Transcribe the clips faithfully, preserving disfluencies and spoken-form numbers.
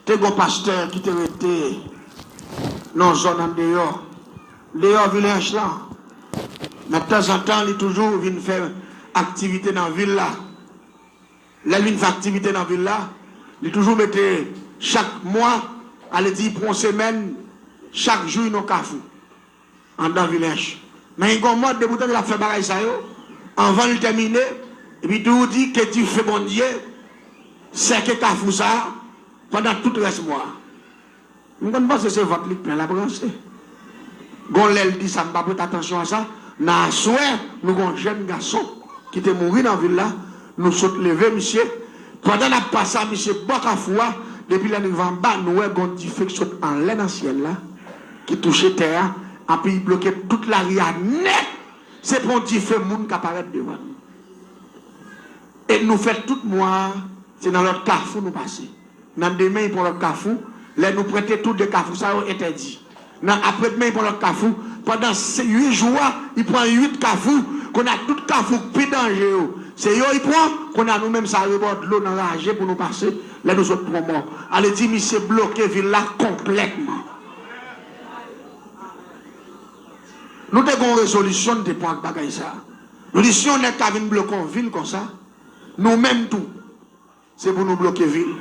Te gon pastè ki te rete nan zòn andeyò, deyò Vilèch lan. Men tanzantan, li toujou vin fè aktivite nan vil la. Lè l vin fè aktivite nan vil la, li toujou mete chak mwa, ale di pou yon semèn, chak jou nan kafou. Anndan Vilèch. Men gen yon mòd depi w tande l ap fè bagay sa yo, anvan l tèmine, epi tou di ke dife Bondye sèke kafou sa a pandan tout rès mwa a. M konn panse se vant li k plen l ap ranse. Gon lè l di sa, m pa prete atansyon a sa. Nan aswè, nou gon jèn gason ki te mouri nan vil la, nou sot leve misye. Pandan n ap pase a misye bò kafou a, depi lè n rive anba, nou wè gon dife k sot anlè nan syèl la, ki touche tè a, anpi l bloke tout lari a nèt. Se pa yon dife moun ka parèt devan nou. E nou fè tout mwa a, se nan lòt kafou nou pase. Nan demen, li pran lòt kafou. Lè nou prete tou de kafou sa yo entèdi. Nan apre demen, li pran lòt kafou. Pandan se uit jou a, li pran uit kafou. Kounye a tout kafou k pi danje yo, se yo li pran. Kounye a nou menm sa rebò dlo nan raje pou nou pase. Lè nou sot pran mò. Ale di misye bloke vil la konplètman. Nou te gen yon rezolisyon nou te pran ak bagay sa. Nou di si yon nèg ka vin bloke yon vil konsa, nou menm tou, se pou nou bloke vil.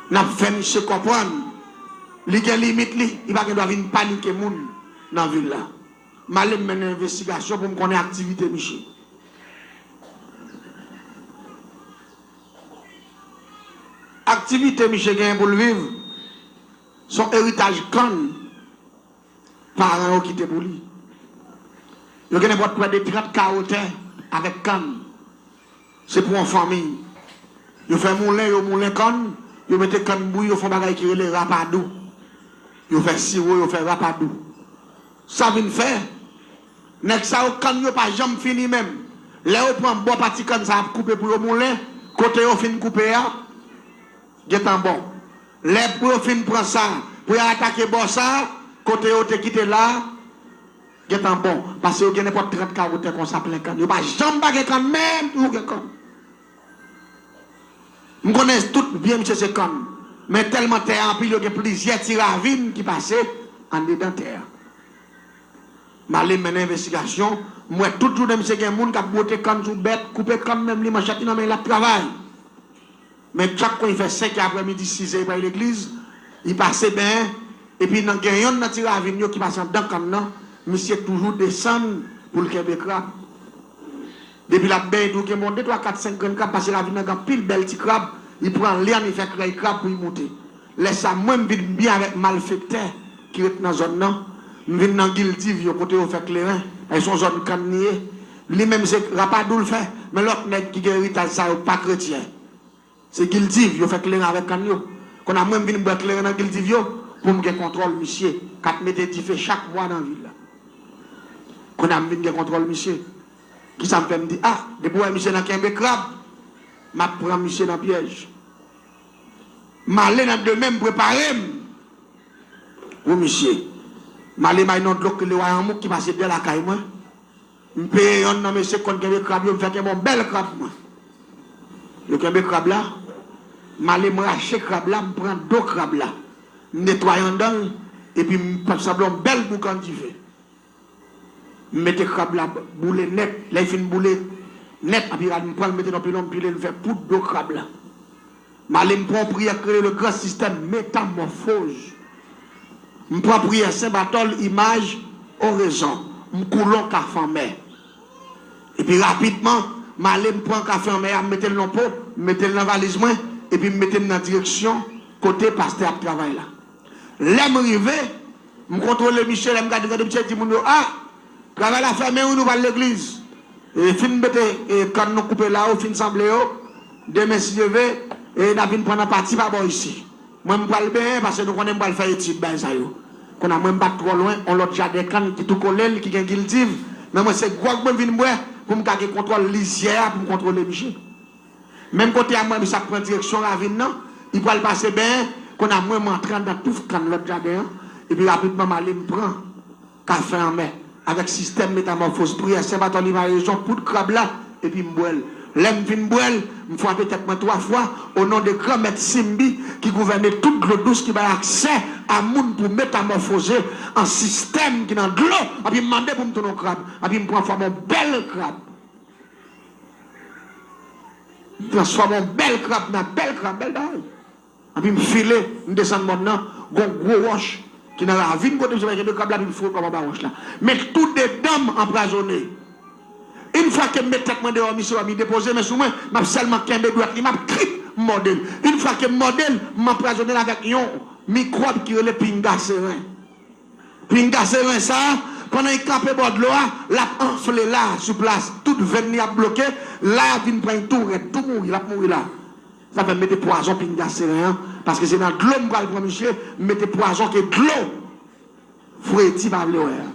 N ap fè misye konprann li gen limit li, li pa gen dwa vin panike moun nan vil la. M ale m mennen envestigasyon pou m konnen aktivite misye. Aktivite misye genyen pou l viv, se yon eritaj kann paran yo kite pou li. Yo gen nenpòt prè de trant kawo tè avèk kann. Se pou yon fanmi. Yo fè moulen, yo moulen kann, yo mete kann bouyi, yo fè yon bagay ki rele rapadou. Yo fè siwo, yo fè rapadou. Sa vin fè, nèg sa yo, kann yo pa janm fini menm. Lè yo pran bò pati kann sa ap koupe pou yo moulen, kote yo fin koupe a, gentan bon. Lè pou yo fin pran sa, pou yo atake bò sa, kote yo te kite la, gentan bon. Paske yo gen nenpòt trant kawo tè konsa plen kann. Yo pa janm pa gen kann, menm tou yo gen kann. M konnen tout byen misye se kann. Men tèlman tè a anpil, yo gen plizyè ti ravin ki pase andedan tè a. M ale mennen envestigasyon, m wè tout jounen misye gen moun k ap bwote kann sou bèt, koupe kann menm li, manchèt li nan men l ap travay. Men chak kou li fè senkè aprèmidi, sizè, li pral legliz, li pase benyen, epi nan gen yonn nan ti ravin yo ki pase anndan kann nan, misye toujou desann pou l kenbe krab. Depi l ap benyen, tou gen bon de, twa, kat, senk grenn krab, paske ravin nan gen anpil bèl ti krab, li pran lyann, li fè krèy krab pou li moute. Lè sa, mwen, m vin byen avèk malfektè ki ret nan zòn nan. M vin nan Gildiv yo, kote yo fè kleren. E se yon zòn kann li ye. Li menm, se rapadou l fè. Men lòt nèg ki gen eritaj sa yo pa kretyen. Se Gildiv, yo fè kleren avèk kann yo. Kounye a, mwen, m vin bwè kleren nan Gildiv yo pou m gen kontwòl misye k ap mete dife chak mwa nan vil la. Kounye a, m vin gen kontwòl misye. Kisa m fè? M di, a, depi w wè misye nan kenbe krab, m ap pran misye nan pyèj. M ale nan demen, m prepare m pou misye. M ale m al nan dlo k rele Wayanmouk ki pase dèyè lakay mwen. M peye yonn nan mesye k konn kenbe krab yo, m fè kenbe yon bèl krab mwen. Yo kenbe krab la, m ale m rache krab la, m pran do krab la. M netwaye anndan l, epi m sanble yon bèl boukan dife. M mete krab la boule nèt. Lè l fin boule nèt, anpi rad m pran l, m mete nan pilon, m pile l, m fè poud do krab la. M ale m pran yon priyè k rele le grand système métamorphose. M pran priyè Sen Batòl, imaj, orezon. M koule yon kafe anmè. Epi rapidman, m ale m pran kafe anmè a, m mete l nan po, m mete l nan valiz mwen, epi m mete m nan direksyon kote pastè ap travay la. Lè m rive, m kontwole misye, lè m gade, gade misye di moun yo, a, travay la fèmen wi, nou pral legliz. E fin mete, e, kann nou koupe la yo, fin sanble yo, demen si Dye ve, e n ap vin pran nan pati pa bò isi. Mwen m pral benyen, paske nou konnen m pral fè etid bagay sa yo. Kounye a mwen m pa t twò lwen, yon lòt jaden kann ki tou kole l, ki gen Gildiv, men mwen se gwòg mwen vin bwè pou m ka gen kontwòl lizyè a, pou m kontwole misye. Menm kote a mwen, misye ap pran direksyon ravin nan, li pral pase benyen, kounye a mwen, mwen antre anndan touf kann lòt jaden an, epi rapidman m ale m pran kafe anmè, avèk sistèm metamòfoz, priyè Sen Batòl, imaj, orezon, poud krab la, epi m bwè l. Lè m fin bwè l, m frape tèt mwen twa fwa, o non de Granmèt Simbi ki gouvène tout dlo dous, ki bay aksè a moun pou metamòfoze an sistèm ki nan dlo, anpi m mande pou m tounen yon krab, anpi m transfòme yon bèl krab. M transfòme yon bèl krab nan bèl krab, bèl bagay. Anpi m file, m desann mòn nan, gon gwo wòch ki nan ravin kote misye pral kenbe krab la, anpi m foure krab anba wòch la. Men tou de dan m anpwazonnen. Yon fwa ke m met tèt mwen deyò, misye wè m, li depoze men sou mwen, m ap sèlman kenbe dwèt li, m ap krip, m mòde l. Yon fwa ke m mòde l, m anpwazonnen l avèk yon mikwòb ki rele pinga seren. Pinga seren sa a, pandan l kanpe bò dlo a, l ap anfle la, sou plas. Tout venn li ap bloke, la a vin pran l tou rèd, tou mouri, l ap mouri la. Sa fè m mete pwazon pinga seren an, paske se nan dlo m pral pran misye, m mete pwazon ke dlo fredi pa vle wè a.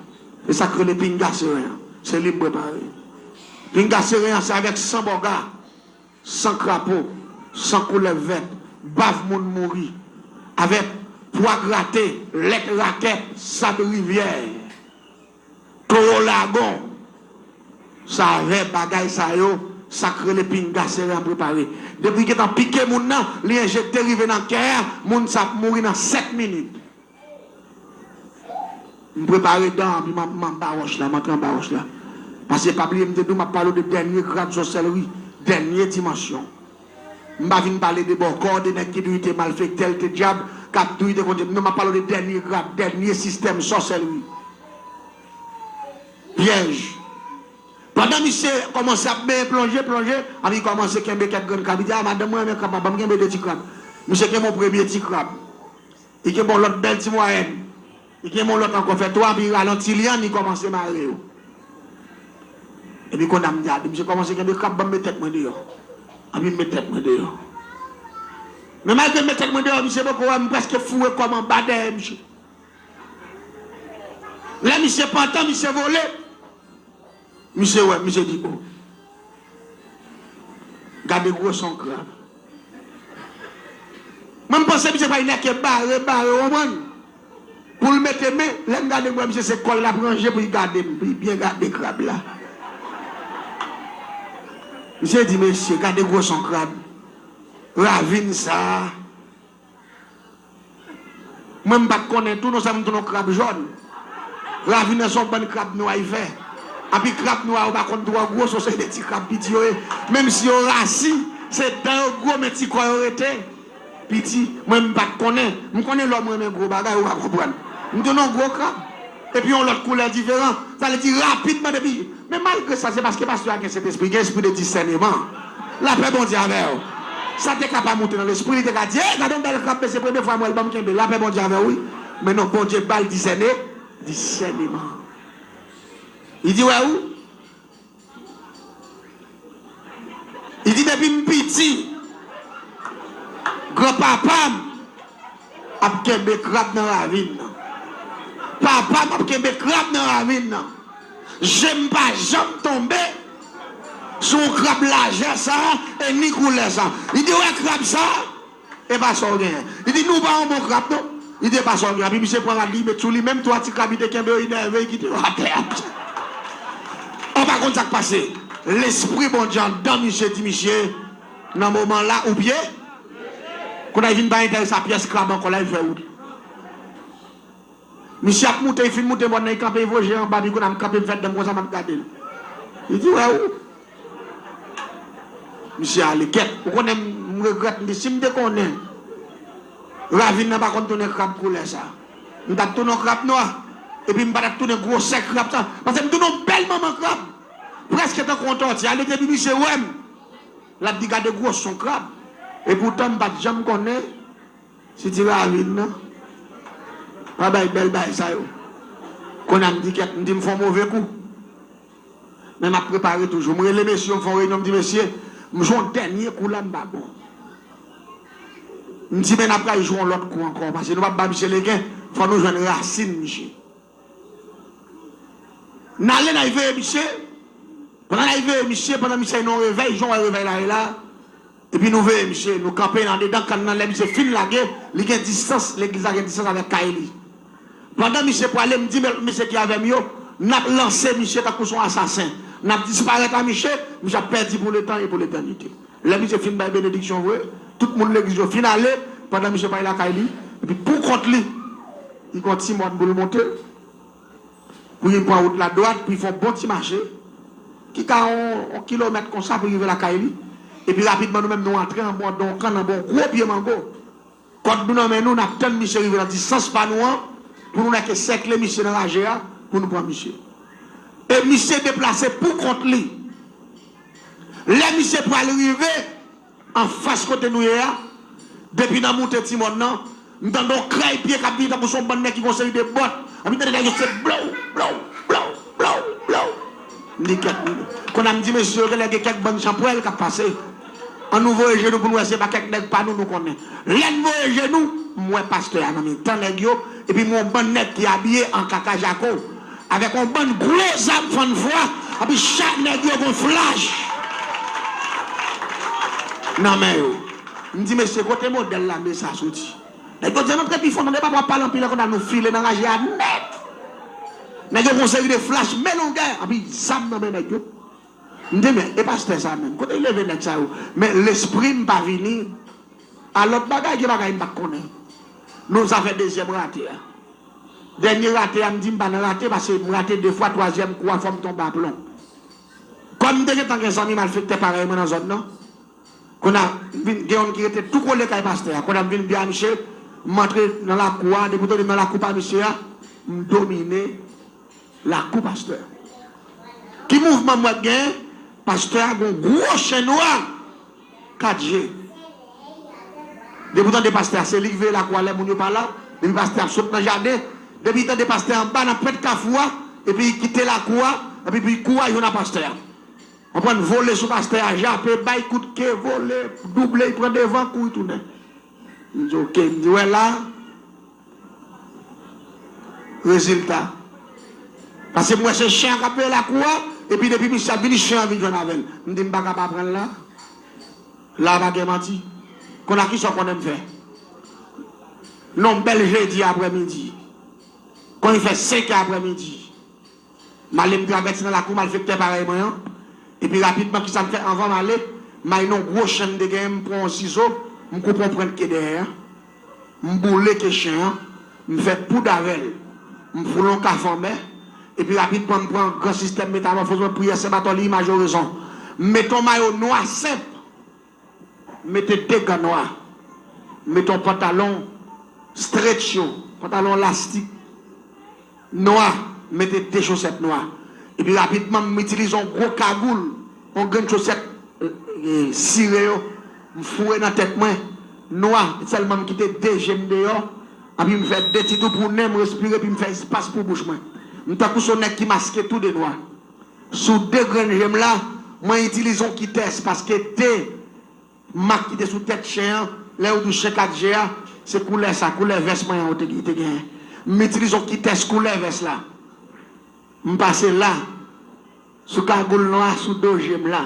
Se sa k rele pinga seren an. Se li m prepare. Pinga seren an, se avèk san bòga, san krapo, san koulèv vèt, bav moun mouri, avèk pwa grate, lèt rakèt, sab rivyè, towo lagon. Sa avè bagay sa yo, sa k rele pinga seren an prepare. Depi l gentan pike moun nan, li enjekte rive nan kè a, moun sa ap mouri nan sèt minit. M prepare dan, anpi m ap, m anba wòch la, m antre anba wòch la. Paske pa bliye m te di w, m ap pale w de dènye krab sòsèlri, dènye dimansyon. M pa vin pale de bòkò, de nèg ki dwe te malfektè, l te dyab, k ap dwe te konn, non, m ap pale w de dènye krab, dènye sistèm sòsèlri. Pyèj. Pandan misye kòmanse ap benyen, plonje, plonje, anpi li kòmanse kenbe kèk grenn krab. Li di, "A, madanm mwen renmen krab, ban m kenbe de ti krab." Misye kenbe yon premye ti krab. Li kenbe yon lòt bèl ti mwayèn. Li kenbe yon lòt ankò, fè twa, anpi li rale yon ti lyann, li kòmanse mare yo. Epi kounye a m di, "A, misye kòmanse kenbe krab, ban m met tèt mwen deyò." Anpi m met tèt mwen deyò. Men malgre m met tèt mwen deyò, misye poko wè m, m prèske foure kò m anba dèyè misye. Lè misye pantan, misye vole. Misye wè, misye di, "O, gade gwosè yon krab." Mwen, m panse misye pral nèke bare, bare, w konprann? Pou l mete men, lè m gade, m wè misye se kò l l ap ranje pou l gade m, pou l byen gade krab la. Misye di, "Mesye, gade gwosè yon krab. Ravin sa a." Mwen, m pa t konnen tou, non, sa m tounen yon krab jòn. Ravin nan se yon bann krab nwa y fè. Anpi krab nwa yo pa konn twò gwo, se yon seri de ti krab piti yo ye. Menm si yo rasi, se dan yo gwo, men ti kò yo rete piti. Mwen, m pa t konnen. M konnen lòm renmen gwo bagay, ou pa konprann. M tounen yon gwo krab. Epi yon lòt koulè diferan. Sa vle di rapidman depi Men malgre sa, se paske pastè a gen Sentespri, gen espri de disèneman. Lapè Bondye avè w. Sa te ka pa moute nan lespri, li te ka di, "Ey, gade yon bèl krab, men se premye fwa m wè l, ban m kenbe l." Lapè Bondye avè w, wi. Men non, Bondye ba l disène, disèneman. Li di, "Wè ou?" Li di, "Depi m piti, granpapa m ap kenbe krab nan ravin nan. Papa m ap kenbe krab nan ravin nan. Je m pa janm tonbe sou yon krab lajè sa a e ni koulè sa a." Li di, "Ou wè krab sa a? E pa sa w genyen." Li di, "Nou pa yon bon krab, non." Li di, "E pa sa w genyen." Epi misye pran rad li, met sou li, menm twa ti krab li te kenbe yo, li nève, li kite yo atè a. Ou pa konn sa k pase. Lespri Bondye anndan misye di misye, nan moman la, ou pye. Kounye a, li vin pa enterese a pyès krab ankò, la, li fè wout. Misye ap moute, li fin moute bò nan, li kanpe, li voye je anba, epi kounye a m kanpe, m fè dan m konsa, m ap gade l. Li di, "Wè ou?" Misye ale kèt. Ou konnen, m, m regrèt, m di, "Si m te konnen ravin nan pa konn tounen krab koulè sa, m t ap tounen yon krab nwa, epi m pa t ap tounen gwosè krab sa, paske m tounen yon bèl manman krab, prèske tankou yon tòti." Ale, depi misye wè m, l ap di, "Gade gwosè yon krab." Epoutan, m pa t janm konnen si ti ravin nan pa bay bèl bagay sa yo. Kounye a m di kèt, m di m fè yon move kou. Men m ap prepare toujou. M rele mesye yo, m fè yon reyinyon, m di, "Mesye, m jwe yon dènye kou la, m pa bon." M di, "Men n ap pral jwe yon lòt kou ankò, paske nou p ap ba misye legen, fò nou jwenn rasin misye." N ale, n al veye misye. Pandan n al veye misye, pandan misye nan yon revèy, jan w wè revèy la ye la, epi nou veye misye, nou kanpe andedan kann nan, lè misye fin lage, li gen distans, legliz la gen distans avèk kay li. Pandan misye prale, m di, "Men mesye ki avè m yo, N ap lanse misye tankou se yon asasen. N ap disparèt a misye, misye ap pèdi pou letan e pou letènite. Lè misye fin bay benediksyon vre, tout moun legliz yo fin ale, pandan misye pa lakay li, epi pou kont li, li gen yon ti mòn pou l monte, pou li pran wout la dwat, pou li fè yon bon ti mache, ki ka yon, yon kilomèt konsa pou li rive lakay li. Epi rapidman, nou menm, nou antre anba yon kannanb, yon gwo pye mango. Kòd nou nan men nou, n ap tann misye rive nan distans pa nou an, pou nou nèke sèkle misye nan raje a, pou nou pran misye. E misye deplase pou kont li. Lè misye pral rive anfas kote nou ye a, depi nan moute ti mòn nan, m tande yon krèy pye k ap vini tankou se yon bann nèg ki gen yon seri de bòt. Anpi tande nèg yo se blow, blow, blow, blow, blow. M di kèk, kounye a m di mesye yo genlè gen kèk bann chanpwèl k ap pase. Ann nou voye je nou pou n wè si se pa kèk nèg pa nou nou konnen. Lè n voye je nou, m wè pastè a nan mitan nèg yo, epi m wè yon bann nèg ki abiye an kaka jako, avèk yon bann gwo zam fann fwa, epi chak nèg yo gen flach nan men yo. M di, "Mesye, kote modèl lame sa soti?" Nèg yo di, "Ann antre pi fon, tande papa, w ap pale anpil, konn nou file nan raje a nèt." Nèg yo gen yon seri de flach, men longè, epi zam nan men nèg yo. M di, "Men, e pastè sa menm, kote l leve nèg sa yo?" Men lespri m pa vini a lòt bagay, gen bagay m pa t konnen. Nou, sa fè dezyèm rate a. Dènye rate a, m di m pa nan rate, paske m rate de fwa, twazyèm kou a, fò m tonbe aplon. Kòm m te gentan gen zanmi malfektè parèy mwen nan zòn nan, kounye a, m vin gen youn ki rete tou kole kay pastè a. Kounye a, m vin di a misye, m antre nan lakou a, depi w tande m nan lakou pa misye a, m domine lakou pastè a. Ki mouvman m wè k genyen? Pastè a gen yon gwo chen nwa, kat je. Depi w tande pastè a, se li k veye lakou a lè moun yo pa la. Depi pastè a ap sot nan jaden, depi l tande pastè a anba nan pwent kafou a, epi li kite lakou a, epi pou li kouri jwenn a pastè a. Konprann, vole sou pastè a, jape, bay kout ke, vole, double, li pran devan, kouri tounen. M di, "Oke," m di, "Wè la, rezilta." Paske m wè se chen an k ap veye lakou a, epi depi misye ap vini, chen an vin jwenn avè l. M di, "M pa ka pa pran l la." La pa gen manti. Kounye a, kisa w konnen m fè? Nan yon bèl jedi aprèmidi, kon li fè senk è aprèmidi, m ale, m travèse nan lakou malfektè parèy mwen an. Epi rapidman, kisa m fè anvan m ale? M al nan yon gwo chen m te genyen, m pran yon sizo, m koupe yon pwent ke dèyè a. M boule ke chen an, m fè poud avè l. M foule yon kafou anmè. Epi rapidman, m pran gran sistèm metamòfoz mwen, priyè Sen Batòli, imaj orezon. M mete yon mayo nwa senp. M mete de gan nwa. M mete yon pantalon stretch yo, pantalon lastik nwa, m mete de chosèt nwa. Epi rapidman, m itilize yon gwo kagoul, yon grenn chosèt, e, e, sire yo, m foure nan tèt mwen, nwa, sèlman m kite de je m deyò, epi m fè de ti tou pou nen m respire, epi m fè espas pou bouch mwen. M tankou se yon nèg ki maske tou de nwa. Sou de grenn je m la, mwen itilize yon kitès, paske de mak ki te sou tèt chen an, lè yo di w chen kat je a, se koulè sa, koulè vès mwen an yo te, te genyen. M itilize yon kitès koulè vès la. M pase la, sou kagoul nwa, sou do je m la.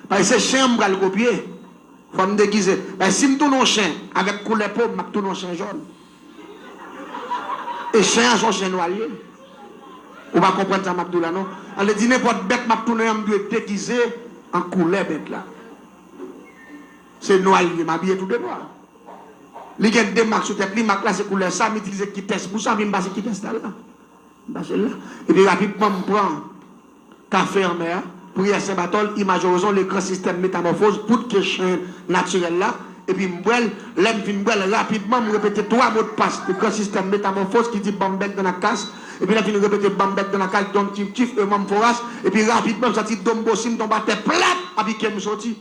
Paske se chen an m pral kopye. Fò m degize. Paske si m tounen yon chen avèk koulè po m, m ap tounen yon chen jòn. E chen an se yon chen nwa l ye. Ou pa konprann sa m ap di w la, non? Sa vle di nenpòt bèt m ap tounen an, m dwe degize an koulè bèt la. Se nwa l ye, m abiye tou de nwa. Li gen de mak sou tèt li, mak la se koulè sa, m itilize kitès pou sa, epi m pase kitès la la. M pase l la. Epi rapidman, m pran kafe anmè a, priyè Sen Batòl, imaj orezon, le gran sistèm metamòfoz, poud ke chen natirèl la, epi m bwè l. Lè m fin bwè l, rapidman, m repete twa modpas gran sistèm metamòfoz ki di, "Ban m bèk dan la kas." Epi lè m fin repete, "Ban m bèk dan la kas", don tif tif, e manm foras. Epi rapidman, m santi do m bosi, m tonbe atè plat, epi ke m soti.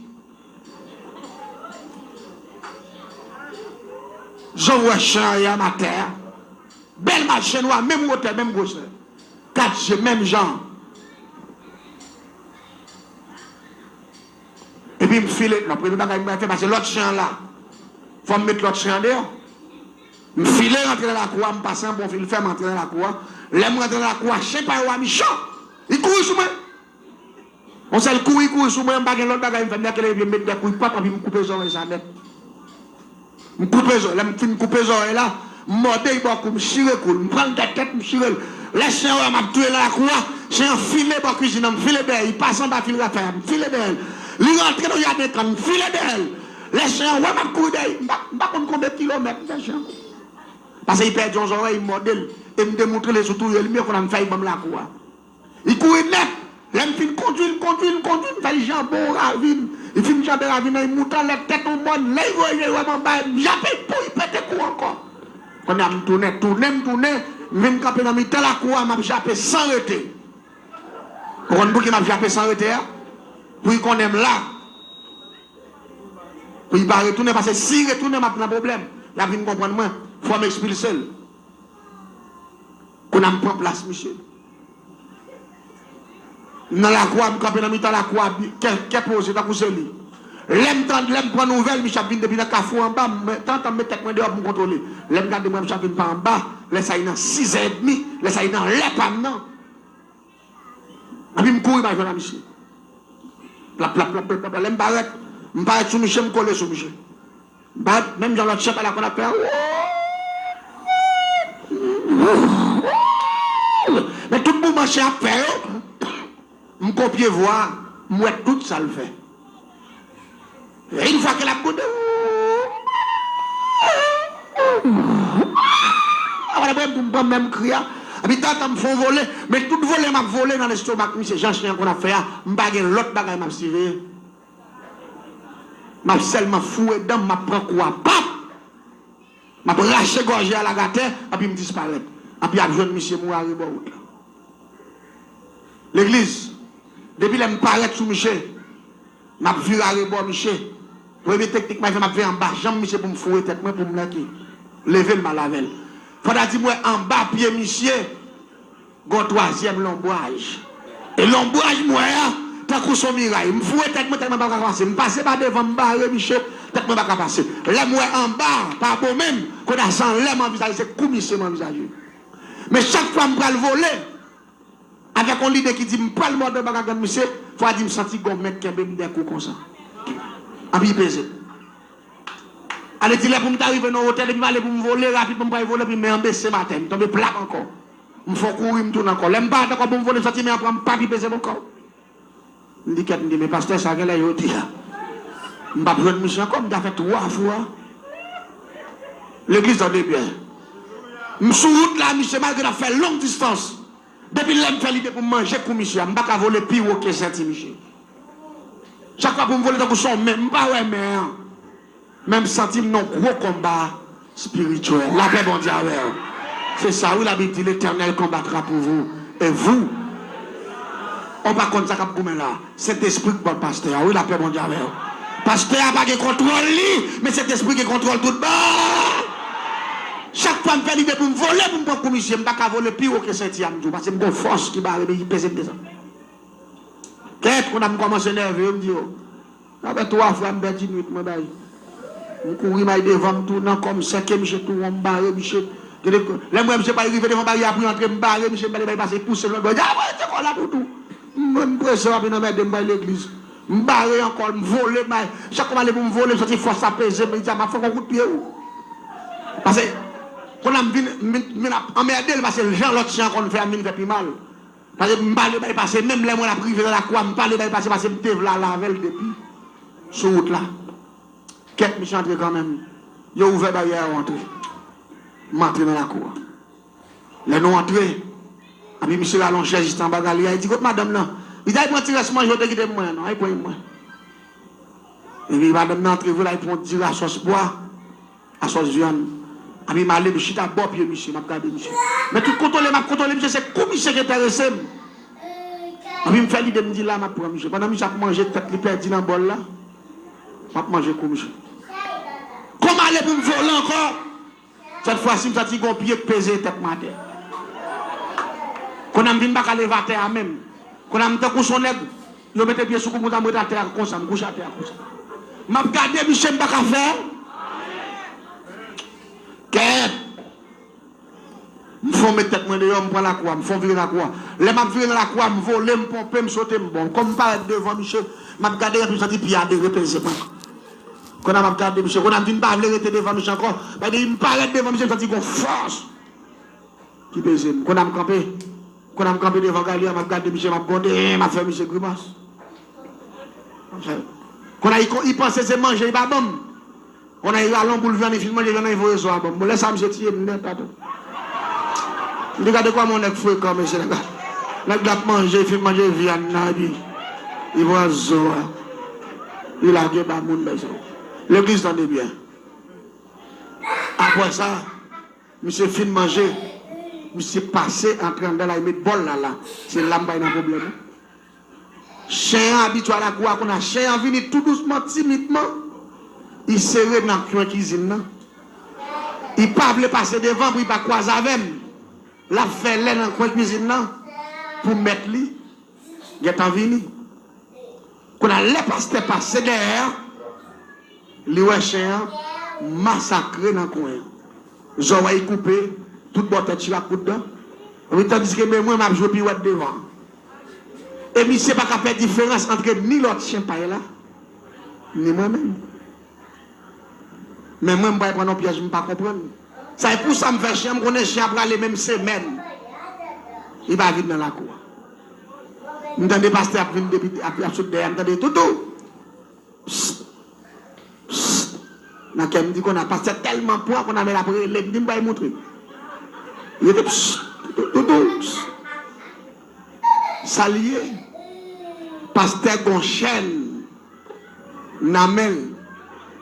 Jan w wè chen an ye a m atè a. Bèl mal chen nwa, menm wotè, menm gwosè. Kat je, menm jan. Epi m file, non, premye bagay m fè, pase lòt chen an la. Fò m met lòt chen an deyò. M file rantre nan lakou a, m pase anba yon fil fè, m rantre nan lakou a. Lè m rantre nan lakou a, chen pa yo a mechan. Li kouri sou mwen. Yon sèl kouri, kouri sou mwen, m pa gen lòt bagay m fè, m leve pye m met de kouri pap, epi m koupe zòrèy sa nèt. M koupe zòrèy, lè m fin koupe zòrèy la, m mòde l bò kou, m chire kou l, m pran l tèt tèt, m chire l. Lè chen an wè m ap touye nan lakou a, chen an file bò kwizin an, m file dèyè, li pase anba fil rafè a, m file dèyè l. Li rantre nan jaden kann, m file dèyè l. Lè chen an wè m ap kouri dèyè, m pa, m pa konn konbyen kilomèt m fè chen an kouri. Paske li pèdi yon zòrèy, m mòde l, e m demontre l sou touye l, m ye konn a m fè li ban m lakou a. Li kouri nèt. Lè m fin kondui l, m kondui l, m kondui l, m fè l janbe yon ravin. Li fin janbe ravin nan, li moute anlè tèt yon mòn. Lè li voye je l wè m anba, m jape pou li pete kou ankò. Kounye a m tounen, tounen, m tounen, m vin kanpe nan mitan lakou a, m ap jape san rete. Ou konn pouki m ap jape san rete a? Pou li konnen m la. Pou li pa retounen, paske si li retounen, m ap nan pwoblèm. L ap vin konprann mwen. Fò m ekspilse l. Kounye a m pran plas misye. M nan lakou a, m kanpe nan mitan lakou a, bi- kè, kè poze, tankou se li. Lè m tande, lè m pran nouvèl, misye ap vin depi nan kafou anba, m, tantan m met tèt mwen deyò pou m kontwole. Lè m gade, m wè misye ap vin pa anba, lè sa li nan sizè edmi, lè sa li nan lè pa m nan. Epi m kouri, m al jwenn a misye. Plap, plap, plap, plap, plap, lè m parèt, m parèt sou misye, m kole sou misye. Bat, menm jan lòt chen pa la konn ap fè. Men tout mouvman chen ap fè yo, m kopye vwa, m wè tout sa l fè. E yon fwa ke l ap goude, apre m pran menm kri a, epi tantan m fè yon vole, men tout vole m ap vole nan lestomak misye, jan chen an konn ap fè a, m pa gen lòt bagay m ap siveye. M ap sèlman foure dan m, m ap pran kou a, pap! M ap rache gòje a lage atè, epi m disparèt. Epi y ap jwenn misye mouri arebò wout la. Legliz, depi lè m parèt sou misye, m ap vire arebò misye. Premye teknik m ap fè, m ap veye anba janm misye pou m foure tèt mwen, pou m lèke. Leve l m al avè l. Fò ta di m wè anba pye misye, Gon twazyèm lonbraj. E lonbraj m wè a, tankou s on miray. M foure tèt mwen, tèt mwen pa ka pase. M pase pa devan, m bare misye, tèt mwen pa ka pase. Lè m wè anba, pa bon menm, kounye a se anlè m anvizaje, se kou misye m anvizaje. Men chak fwa m pral vole, avèk yon lide ki di m pral mòde anba gagann misye, fò a di m santi gon men k kenbe m de kou konsa. Anpi peze. Ale di lè pou m ta rive nan wotè, depi m ale pou m vole, rapidman m pral vole, epi men an bese m atè, m tonbe plat ankò. M fè yon kouri, m tounen ankò. Lè m parèt ankò pou m vole, m santi men an pran m, pap, li peze m ankò. M di kèt, m di, men pastè sa genlè yo di a. M p ap jwenn misye ankò, m ta fè twa fwa. Legliz, tande byen. M sou wout la, misye, malgre n ap fè long distans. Depi lè m fè lide pou m manje kou misye a, m pa ka vole pi wo ke senti misye. Chak fwa pou m vole tankou s on men, m pa wè men an. Men m santi m nan gwo konba espirityèl. Lapè Bondye avè w. Se sa wi, Labib di, L'Éternel combattra pour vous, et vous. Ou pa konn sa k ap goumen la. Sentespri k ba w pastè a wi, lapè Bondye avè w. Pastè a pa gen kontwòl li, men Sentespri gen kontwòl tout bon. Chak fwa m fè lide pou m vole, pou m pran kou misye, m pa ka vole pi wo ke senti a, m di w, paske m gon fòs ki bare men ki peze m desann. Kèt, kounye a m kòmanse nève yo, m di yo, sa fè twa fwa m pèdi nwit mwen bay. M kouri, m al devan, m tounen ankò, m sèke misye tou won, m bare misye. Gade, lè m wè misye pral rive devan baryè a pou l antre, m bare misye, m pale bay pase, pouse l lòt bò, di, "A, mwen rete kò la toutou." M, m prese, w ap vin anmède m, m pral legliz. M bare ankò, m vole, m al, chak fwa m ale pou m vole, m santi fòs la peze m, li di, "A, m ap fè w yon kout pye wi." Paske, kounye a m vin, m vin, m vin ap anmède l, paske jan lòt chen an konn fè a, m vin fè pi mal. Paske m pale bay pase, menm lè mwen ap rive nan lakou a, m pale bay pase, paske m te vle al avè l depi sou wout la. Kèt, misye antre kanmenm. Yo ouvè baryè a, yo antre. M antre nan lakou a. Lè nou antre, epi misye rale yon chèz jis anba galri a, li di, "Kot madanm nan?" Li di, "Al pran ti rès manje w te kite pou mwen an, non, al pran mwen." Epi madanm nan antre vre, l al pran yon ti rasòs bwa. Asòs vyann. Epi m ale, m chita bò pye misye, m ap gade misye. Men tout kontwole m ap kontwole misye, se kou misye ki enterese m. Epi m fè lide, m di, "La, m ap pran misye." Pandan misye ap manje tèt li pèdi nan bòl la, m ap manje kou misye. Kou m ale pou m vole ankò, sèt fwa si m santi gon pye k peze tèt mwen atè. Kounye a m vin pa ka leve atè a menm. Kounye a m tankou s on nèg, yo mete pye sou kou m konsa, m ret atè a konsa, m kouche atè a konsa. M ap gade misye, m pa ka fè. Kèt! M fè yon met tèt mwen deyò, m pran lakou a, m fè yon vire lakou a. Lè m ap vire nan lakou a, m vole, m ponpe, m sote, m bon. Kòm m parèt devan misye, m ap gade, epi m santi pye a de repeze mwen. Kounye a m ap gade misye, kounye a m vin pa vle rete devan misye ankò. Paske depi m parèt devan misye, m santi gon fòs. ki peze m. Konn a m kanpe. Konn a m kanpe devan Galia, m ap gade misye, m ap gwonde, m ap fè misye grimas. Konn a li panse se manje li pa ban m. Konn a li rale yon boul vyann, li fin manje vyann nan, li voye zo a ban m. Bon, lè sa a, misye tiye m nèt atò. M di gade kòman yon nèg frekan, mesye, nèg la. Nèg la ap manje, li fin manje vyann nan, epi li pran zo a. Li lage ba moun, mesye. Legliz, tande byen. Apre sa, misye fin manje, misye pase antre anndan la, li met bòl la la. Se la m bay nan pwoblèm. Chen an abitye a lakou a, konn a chen an vini tou dousman, timidman. Li sere nan kwen kizin nan. Li pa vle pase devan pou li pa kwaze avè m. L ap fè lè nan kwen kizin nan pou mèt li gentan vini. Kounye a, lè pastè pase dèyè a, li wè chen an masakre nan kwen an. Zòrèy koupe, tout bò tèt chire ak kout dan. Epi tandiske men mwen, m ap jwe piwèt devan. E misye pa ka fè diferans ant ni lòt chen pay la, ni mwen menm. Men mwen, m pral pran nan pyèj m pa konprann. Sa e pou sa m fè chen an, m konnen chen an prale menm semèn. Li pa vin nan lakou a. M tande pastè ap vin depi, ap, ap sot dèyè, m tande toutou. Psst. Psst. Nan kè m di konn a pastè tèlman pran konn a men l ap rele, m di m pral montre. Li rete psst, toutou, psst. Sa l ye? Pastè gon chèn nan men l.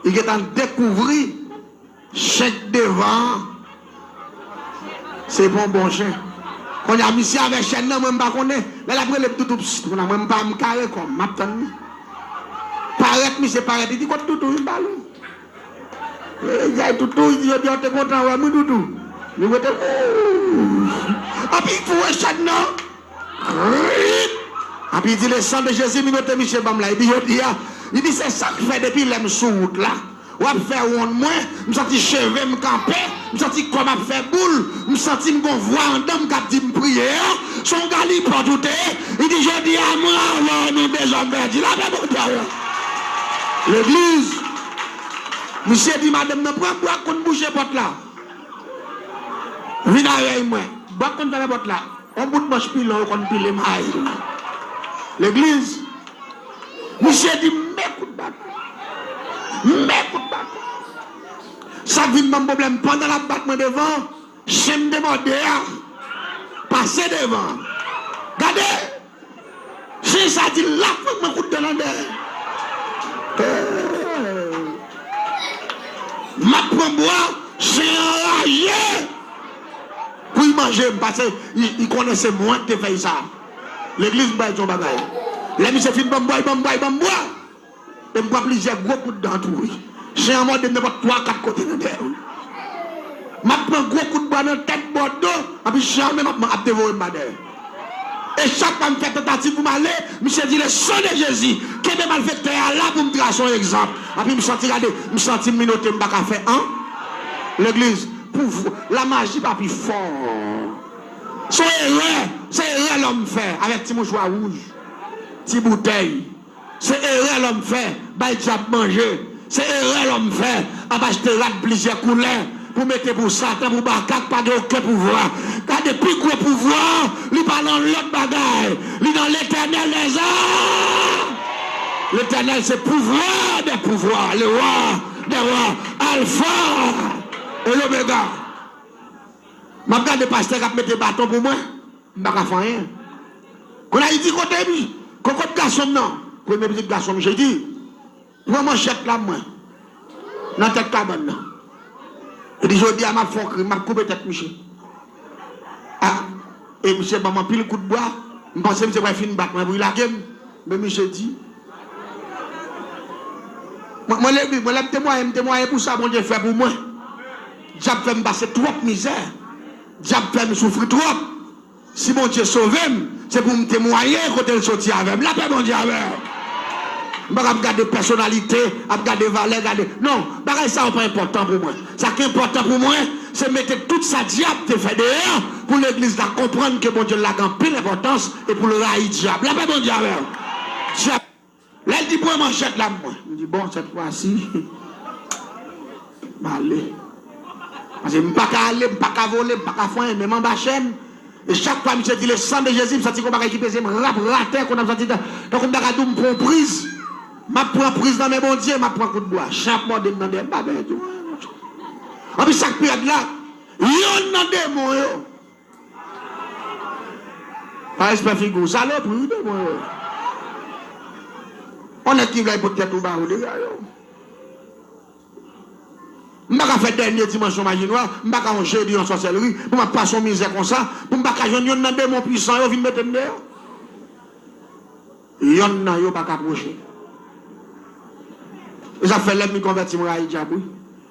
Li gentan dekouvri chen k devan an se pa yon bon chen. Kounye a, misye avè chèn nan, mwen m pa konnen. Lè l ap rele m toutou, psst, kounye a, mwen m pa, m kare kò m, m ap tann li. Parèt, misye parèt, li di, "Kot toutou?" Li ba li. E, gay toutou, li di, "Jodi a, w te kontan wè m, wi, toutou." Li rete, ooh. Anpi, foure chèn nan. Krik! Anpi, li di, "Le sang de Jésus, minote misye ban m la." Li di, "Jodi a," li di, "se sa k fè depi lè m sou wout la, w ap fè wonn mwen, m santi cheve m kanpe, m santi kò m ap fè boul, m santi m gon vwa anndan m k ap di m priye a, se yon galipòt ou te ye." Li di, "Jodi a, mwen avè w, nou dezòm pèdi." Lapè Bondye avè w. Legliz, misye di madanm nan, "Pran bwa k konn bouche pòt la. Vin avè mwen." Bwa k konn fèmen pòt la. Yon bout manch pilon yo konn pile may. Legliz, misye di, "Men kout baton. Men kout baton." Sa k vin ban m pwoblèm, pandan l ap bat mwen devan, chen m debòde a pase devan. Gade! Chen sa di l ap pran mwen kout dan nan dèyè. M ap pran bwa, chen an raje pou l manje m, paske li, li konnen se mwen ki te fè l sa. Legliz, m bay di yon bagay. Lè misye fin ban m bwa, li ban m bwa, li ban m bwa. E m pran plizyè gwo kout dan tou, wi. Chen an mòde m nenpòt twa, kat kote nan dèyè, wi. M ap pran gwo kout bwa nan tèt, bò do, anpi chen an menm ap, ap devore m pa dèyè. E chak fwa m fè tantativ pou m ale, misye di, "Le sang de Jésus, kenbe malfektè a la pou m trase yon egzanp." Anpi m santi, gade, m santi m minote, m pa ka fè an. Legliz, pou, lamaji pa pi fò. Se yon erè, se erè lòm fè avèk ti mouchwa wouj, ti boutèy. Se erè lòm fè, bay dyab manje. Se erè lòm fè, ap achte rad plizyè koulè pou mete pou Satan, pou Baka k pa gen okenn pouvwa. Gade, pi gwo pouvwa, li pa nan lòt bagay. Li nan Letènèl dè zam. Letènèl se pouvwa dè pouvwa, le wa dè wa, Alfa e Lomega. M ap gade pastè k ap mete baton pou mwen. M pa ka fè anyen. Kounye a, li di, "Kote mi? Kokot gason m nan?" Premye pitit gason m, misye di, "Pran manchèt la, mwen, nan tèt kabann nan." Li di, "Jodi a, m ap fè yon krim, m ap koupe tèt misye." A, e misye ban m anpil kout bwa. M panse misye pral fin bat mwen pou li lage m. Men misye di, mwen, mwen, lè, mwen, lè m temwaye, m temwaye pou sa Bondye fè pou mwen. Dyab fè m pase twòp mizè. Dyab fè m soufri twòp. Si Bondye sove m, se pou m temwaye kote l soti avè m. Lapè Bondye avè w. M pa ap gade pèsonalite, ap gade valè, gade. Non, bagay sa yo pa enpòtan pou mwen. Sa ki enpòtan pou mwen, se mete tout sa dyab te fè deyò, pou legliz la konprann ke Bondye l la gen anpil enpòtans e pou l rayi dyab. Lapè Bondye avè w. Dyab. Lè l di, "Pran manchèt la, mwen." M di, "Bon, cette fois-ci, m ale." Paske m pa ka ale, m pa ka vole, m pa ka fè anyen, men m anba chèn. E chak fwa misye di le sang de Jésus, m santi gon bagay ki peze m rap atè, kounye a m santi tan, tankou m ta ka di w m pran yon priz. M ap pran priz nan men Bondye, m ap pran kout bwa. Chen ap mòde m nan dèyè, m pa bezwen di w anyen, monchè. Anpi sa k pi rèd la, yonn nan demon yo, pa respè figi w, salopri, wi, demon yo. On nèg ki vle pot tèt ou ba ou deja yo. M pa ka fè dènye dimansyon maji nwa, m pa ka yon jedi yon sòsèlri, pou m ap pase yon mizè konsa, pou m pa ka jwenn yonn nan demon pwisan yo vin mete m deyò. Yonn nan yo pa ka pwoche. E sa fè lè m konvèti m rayi dyab, wi.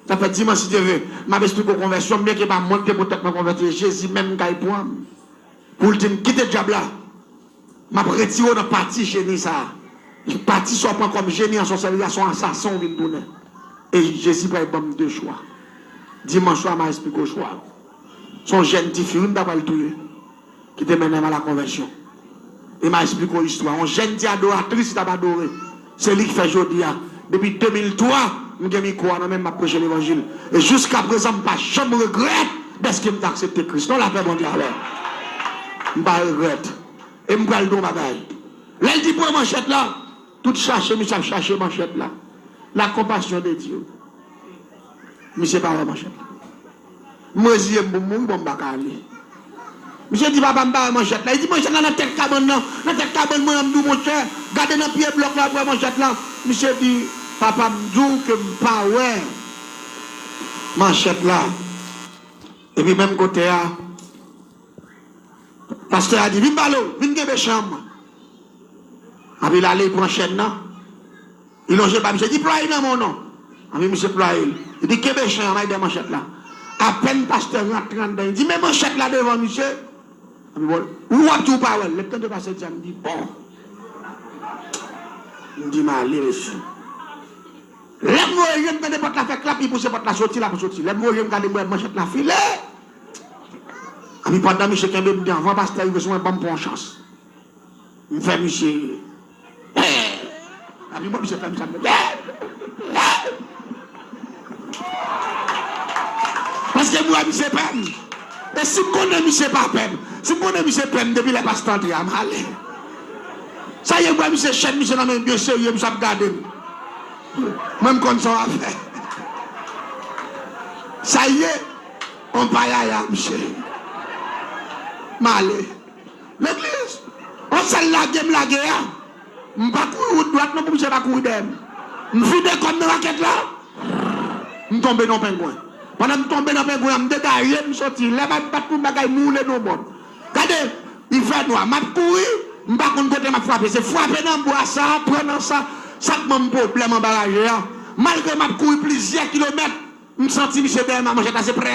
Sa fè dimanch si Dye vle, m ap esplike w konvèsyon m, byenke pa mwen ki te pou tèt mwen konvèti, e Jezi menm m kay pran m. Pou l di m kite dyab la. M ap retire w nan pati jeni sa a. Pati sa w pran kòm jeni an sòsèlri a, se yon asasen w vin tounen. E Jezi pral ban m de chwa. Dimanch swa, m a esplike w chwa. Se yon jèn tifi, wi, m ta pral touye, ki te mennen m a la konvèsyon. E m a esplike w istwa. Yon jèn ti adoratris ki t ap adore. Se li ki fè jodi a. Depi de mil twa, m gen mikwo a nan men m, m ap preche levanjil. E jiska prezan, m pa janm regrèt dèske m te aksepte Kris. Non, lapè Bondye avè w. M pa regrèt. E m pral di w yon bagay. Lè l di pran manchèt la, tout chache misye ap chache manchèt la. La compassion de Dieu. Misye pa wè manchèt la. M reziye m pou m mouri, bon, m pa ka ale. Misye di, papa, m pa wè manchèt la. Li di, manchèt la nan tèt kabann nan. Nan tèt kabann mwen an, m di w, monchè, gade nan pye blòk la, w ap wè manchèt la. Misye di, papa, m di w ke m pa wè manchèt la. Epi menm kote a, pastè a di, vin pale w, vin kenbe chen an. Epi l ale, li pran chèn nan. Li lonje ba misye, di, plwaye nan men w non. Anpi misye plwaye l. Li di, kenbe chen an, m al dèyè manchèt la. Apèn pastè rantre anndan, li di, men manchèt la devan misye. Anpi bon, ou w ap di w pa wè l. Lè m tande pastè di sa, m di, bon. M di, m ale, mesye. Lè m voye je m tande pòt la fè klap, li pouse pòt la soti, l ap soti. Lè m voye je m gade, m wè manchèt la file. Anpi pandan misye kenbe m devan, pastè rive sou mwen, ban m pran yon chans. M fè misye. Anpi bon, misye fè m sa, m fè. Paske m wè misye pè m. E si m konnen misye pa pè m, si m konnen misye pè m depi lè pastè antre a, m ale. Sa ye, m wè misye chèn misye nan men, byen serye, misye ap gade m. Mwen, m konn sa w ap fè. Sa ye, on payaya, misye. M ale. Legliz, on sèl lage m lage a. M pa kouri wout dwat non pou misye pa kouri dèyè m. M vide kò m nan rakèt la. M tonbe nan pengwen. Pandan m tonbe nan pengwen an, m degaje, m soti. Lè m ap bat pou m bagay, m woule nan bòd. Gade, li fè nwa. M ap kouri, m pa konn kote m ap frape. Se frape nan bwa sa, pran nan sa, sa k ban m pwoblèm anba raje a. Malgre m ap kouri plizyè kilomèt, m santi misye dèyè m a manchèt la, se prè.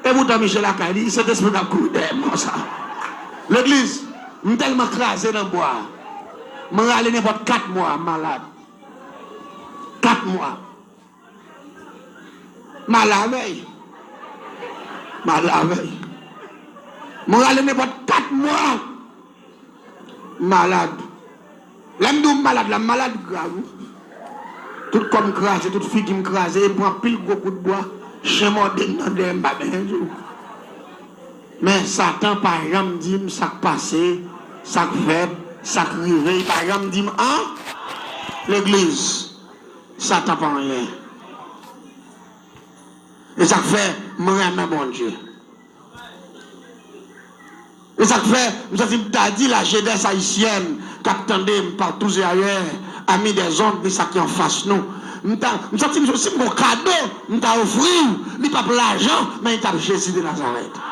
Epoutan misye lakay li, Sentespri k ap kouri dèyè m konsa. Legliz, m tèlman kraze nan bwa a. M rale nenpòt kat mwa, m malad. Kat mwa. M ale avè l. M ale avè l. M rale nenpòt kat mwa. M malad. Lè m di w m malad la, m malad grav, wi. Tout kò m kraze, tout figi m kraze, e m pran anpil gwo kout bwa, chen mòde m nan dèyè, m pa bezwen di w. Men Satan pa janm di m sa k pase, sa k fèt, sa k rive, li pa janm di m an. Legliz, Satan pa anyen. E sa k fè m renmen Bondye. E sa k fè, m santi m ta di la jeunesse haïtienne k ap tande m partout et ailleurs, amis des ondes, ni sa ki anfas nou. M ta, m santi m, si m gon kado, m ta ofri w, li p ap lajan, men li t ap Jezi de Nazarèt.